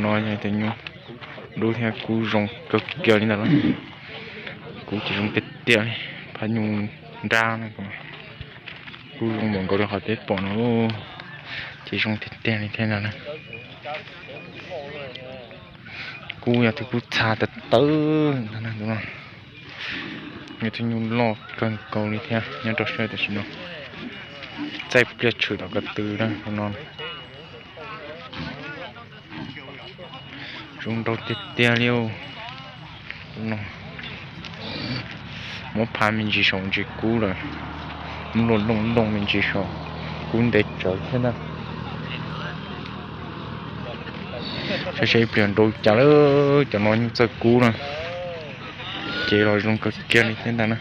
Yog tus nyuj dub thiab kub zoo kawg kiag li ntawd na. Kub ces zoo tiag tiag li, phab nyuj nrab na. Kub zoo npaum nkaus li qhov peb pom no, ces zoo tiag tiag li thiab ntag na. Kub yog tus kub txha tawv tawv ntag na. Yog tus nyuj loj kawg nkaus li thiab nyob rau sab tam sim no. Txaij pliag tshwm tom ko tw na tus no. Zoo nraug tiag tiag li. Muab phab me ntsis saum ntsis kub lawm, muab luaj looj looj me ntsis saum, kub ntev tsawv thiab na. Saib saib ib pliag nrau cas lawm, cov no nyuj txawj kub na, ces los zoo kawg kiag li thiab ntag na.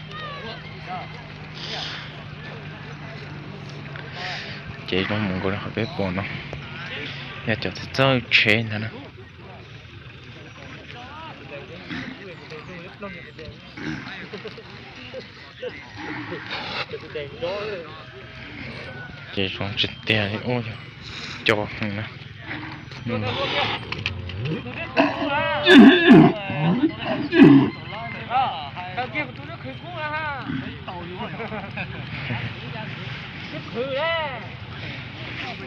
Ces zoo mus nkaus li qhov peb pom no, yog cov txawj txawj tsheb ntag na. Ces zoo tsis tiag li, ua co heev na.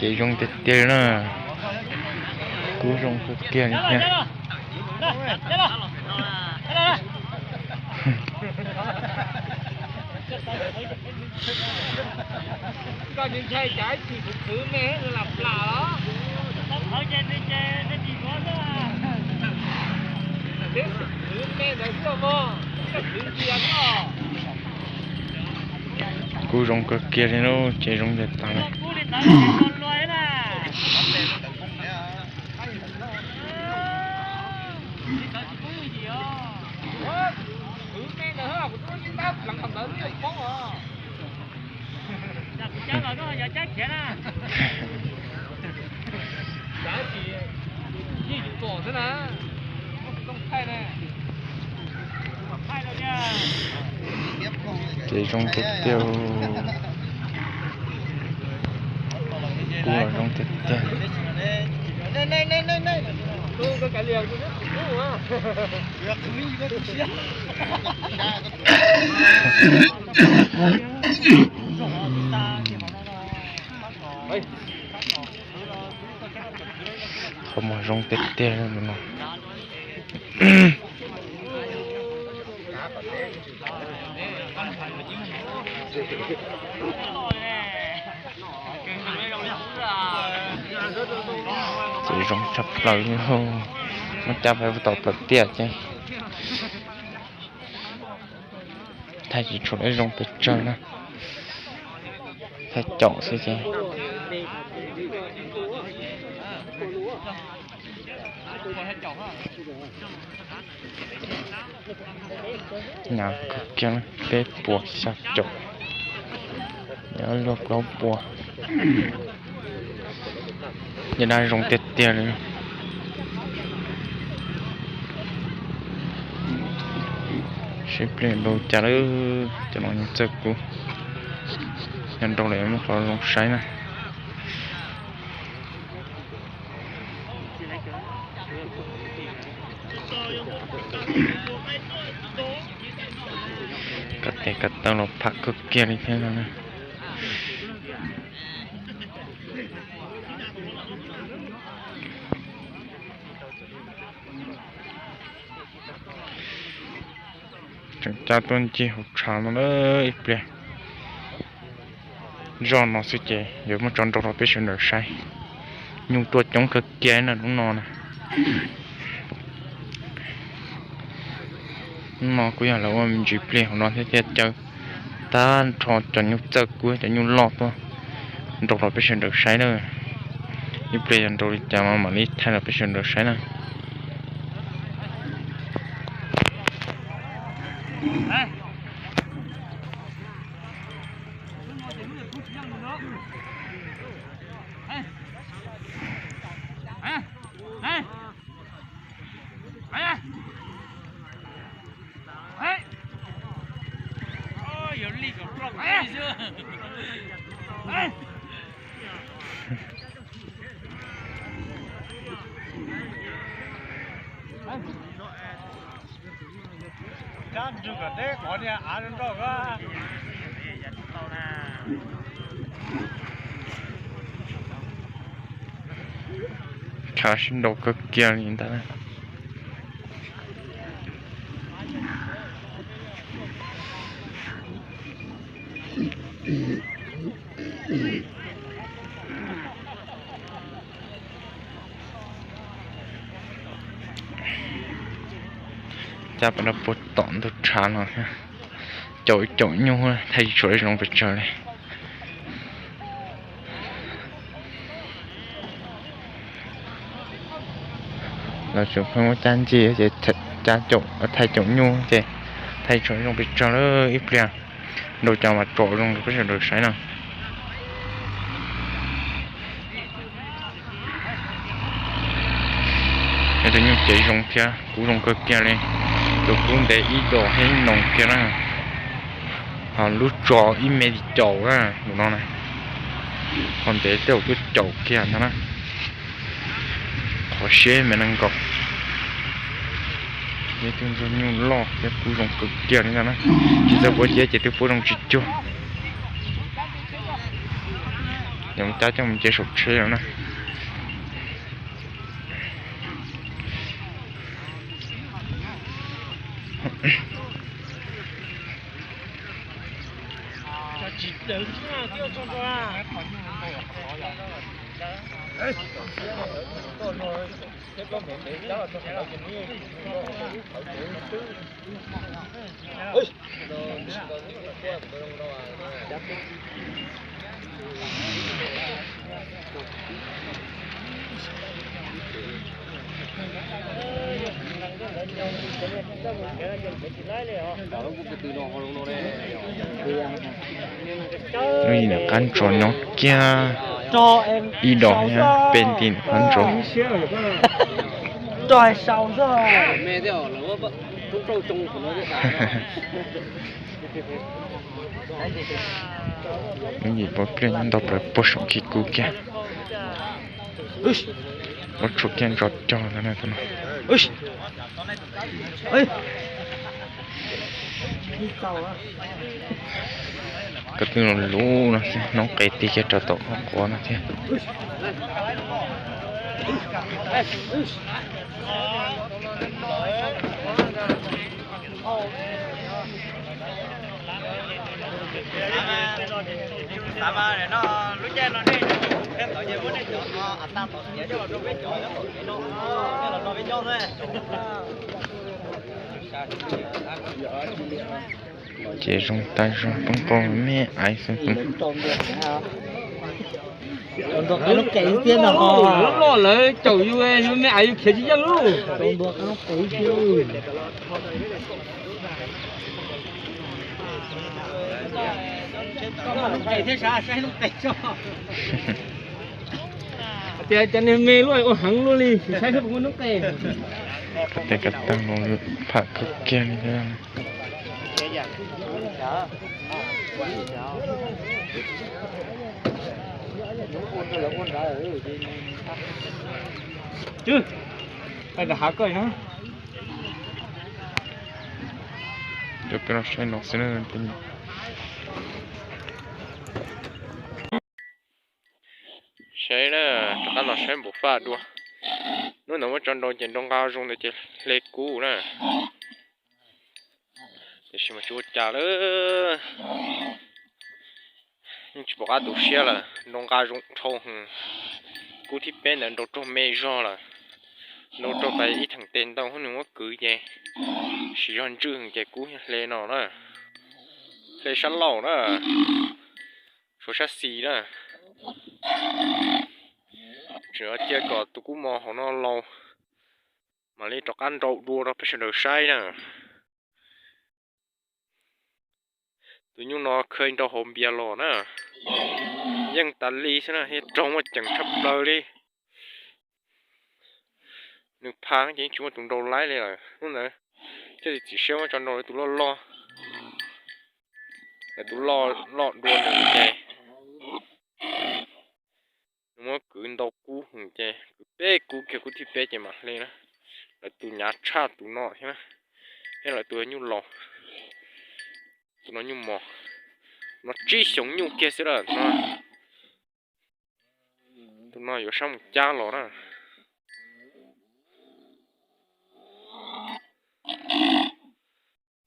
Ces zoo tiag tiag na, kub zoo kawg kiag li thiab. Kub zoo kawg kiag li lauj, ces zoo tiag tiag. Ces zoo tiag tiag, kub los zoo tiag tiag. Qhov muag zoo tiag tiag no. Ces zoo tshaj plaws li, muab cab pais tom plawv tiaj ces thaij tsis tshua zoo pes tsawg na, thaij caum xwb ces. Hnyav kawg kiag, peb puas xya caum, hnyav luag plaub puas. Ces dab zoo tiag tiag li. Sib pliag nrau cas lawm, cov no yeej txawj kub. Yog nrau lawm muaj qhov zoo saib na. Koj tes koj taw los pham kawg kiag li thiab no na. Tseem cab tuaj ncig hauv tshav no na ib pliag. Zoj no xwb ces yuav muab tso nrau rau peb sawv daws saib. Nyuj tuaj coob kawg kiag na hnub no na. Hnub no kuj yog lawv ua me ntsis pliag hauv no thiab thiaj caw tag nrho cov nyuj txawj kub cov nyuj loj tuaj nrau rau peb sawv daws saib na. Ib pliag yog nrau li cas mas mam li thaij rau peb sawv daws saib na. Khav sib nrau kawg kiag li ntag. Cab pas daj puag tom ntug tshav no thiab. Caum ib caum nyuj thaij tsis tshua zoo pes tsawg li. Lawv tseem pheej muab cab ncig ces cab caum, thaij caum nyuj ces thaij tsis tshua zoo pes tsawg li. Ib pliag nrau cov mas tsom zoo rau peb sawv daws saib no. Tus nyuj cev zoo thiab kub zoo kawg kiag li. Tus kub ntev ib dos thiab ib noos kiag na. Ho lub tso ib me li caum na tus no na. Ho ntev tej zaum twb caum kiag ntag na. Qhov siab me nees nkaum. Ib tug ntsuag nyuj loj thiab kub zoo kawg kiag li ntag na. Tsis txawj puab ciab ces twb puab zoo tsis cuag. Cab coj mus cia saum tsheb lawm na. Lub yim ntawm qab ntsos nyob kiag ib dos thiab peb nti ntawm qab ntsos. Lub yim pob pliaj nyob ntau plaws puag saum khi kub kiag. Muab tshuav kiag ntsos cog ntawd na tus no. Ko tw lus no xwb, noob qes tig kiag rau tom qhov quav no thiab. Ces zoo tag zog poob qau me aiv xwb. Loj loj lawv caum yus, yus me aiv yus khiav tsis yeej lub. Tias cov niag me luaj ua heev luaj li, saib saib puas muaj noob qes. Tej kav tag no pham kawg kiag li thiab. Cov peb los saib no xwb na. Saib na, rov qab los saib npaum faj dua. Hnub ntawd muab tso nrau ces nrau nqa zoo ntawd ces hle kub na. Tiam sis mas tsis ua cas lawm. Yeej tsis pom qab tu siab lawm, nrau nqa zoo dhau heev. Kub thib peb ntawd nrau raug me zog lawm. Nrau raug tas ib theem tes ntau hub nws muab kwv ces siv zog ntswj heev ces kub hle no na. Hle sab laug na, suav sab xis na. Tseem cia kom tus kub mos hauv no laus mam li rov qab nrau dua rau peb sawv daws saib na. Tus nyuj no khawb nrau hauv npias los na, yeej tas li xwb na, thiab raug muaj ceem tshaj plaws li. Nws pha ces yeej tsis muaj tus nrau laib li lawm. Hnub ntawd thiaj li txiav siab muab tso nrau tus loj loj, tus loj loj dua nws ces nws muab kwv ntau kub ces kwv peb kub kiag kub thib peb ces mam hle na. Lawv tus hnyav tshaj tus no thiab, thiab lawv tus nyuj laus, tus no nyuj mos, no tsib xyoos nyuj kiag xwb lawm no. Tus no yuav sab mus cab los na.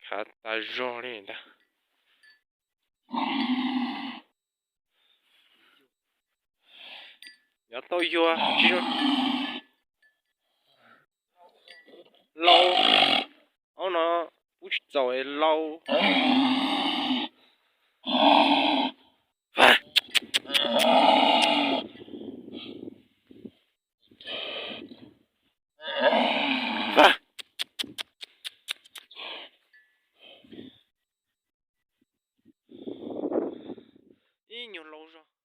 Khav tas zog li ntag. Yuav tau yuag tsis zoo. Lau, ob no pub tsis txaus es lau.